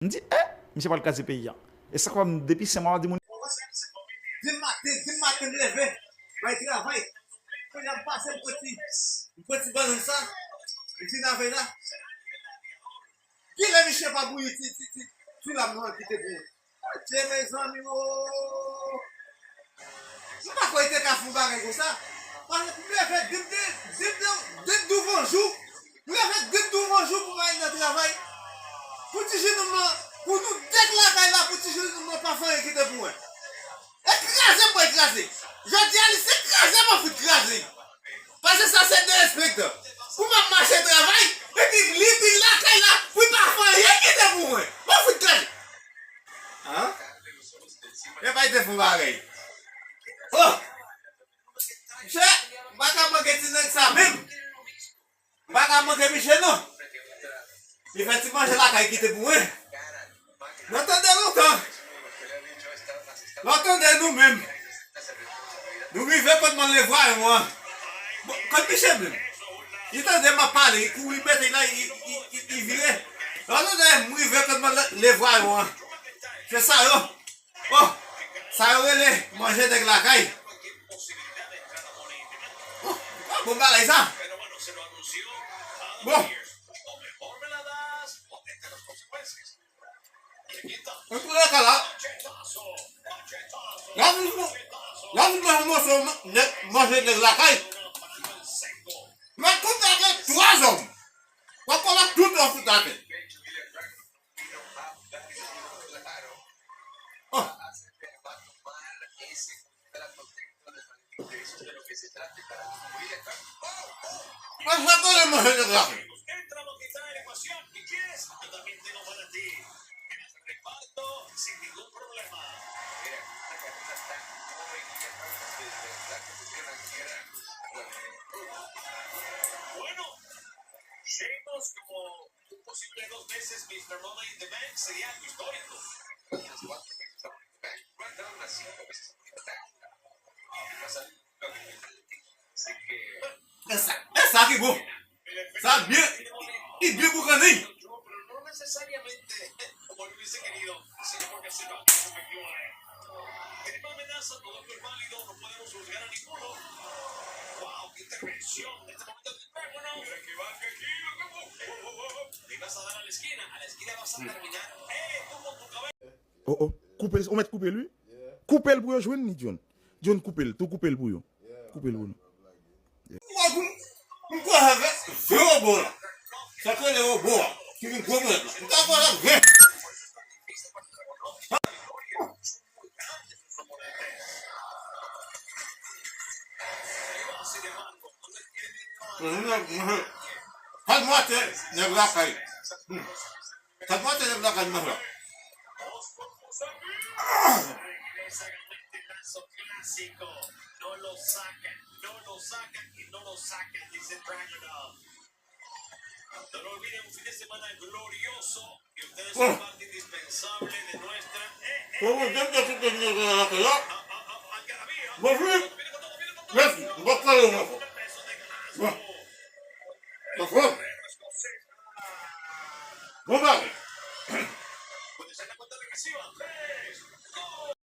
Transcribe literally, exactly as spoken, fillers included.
M di, eh, misye pral kraze peyi a. E sa k fè m depi senk mwa m ap di moun. Di m maten, di m maten m leve, bay travay. Kounye a m pase m pran ti, m pran ti bannann sa, m fin avè la. Kilè misye pa bouyi ti, ti, ti, ti lam nan kite pou mwen. Adje mezanmi o. M pa kwè te ka fè yon bagay konsa. Paske m leve, dim de, dim de, dim douvan jou. M leve, dim douvan jou pou m al nan travay. Pou ti jenòm nan, pou nou dèk lakay la, pou ti jenòm nan pa fè anyen kite pou mwen. E kraze m pral kraze. Jodi a li se kraze m ap fout kraze. Paske sa se derespektan. Pou m ap mache travay, epi li vin lakay la, pou l pa fè anyen kite pou mwen. M ap fout kraze. Hein? E pa te fon bagay. Oh! Chè, m pa ka manke ti nèg sa menm. M pa ka manke misye non. Li fè ti manje lakay kite pou mwen. Nan tande lontan. Nan tande nou menm. Nou rive kot mwen levwayon an. Bon, kot misye menm. Li tande m ap pale, li kouri mete la, li, li, li, li vire. Nan tande m rive kot mwen levwayon an. Se sa yo. Oh, sa yo rele manje nèg lakay. Oh, pa bon bagay sa. Bon. Antoulèka la, la vin, la vin manje moso nèg, manje nèg lakay. Mwen konn gen twa zòm. Mwen konn tout yon fout atè. Oh. Mwen sa konnen manje nèg lakay. E sa, e sa ki bon. Sa byen, li byen boukannen. Oh, oh. Koupe l, ou mèt koupe l, wi. Koupe l pou yo jwenn li, John. John, koupe l, tou koupe l pou yo. Koupe l pou nou. M kwè avèk vye wobo la. Sa k rele wobo a. Ki vin gwo mwen la. M ta kwè avèk vye. Kalmate nèg lakay. Kalmate nèg lakay mwen la. Bon. Bon, bon, dèm te kite nèg lakay la. Bon, fini. Mèsi. M pa pale ankò. Bon. Dakò. Bon bagay.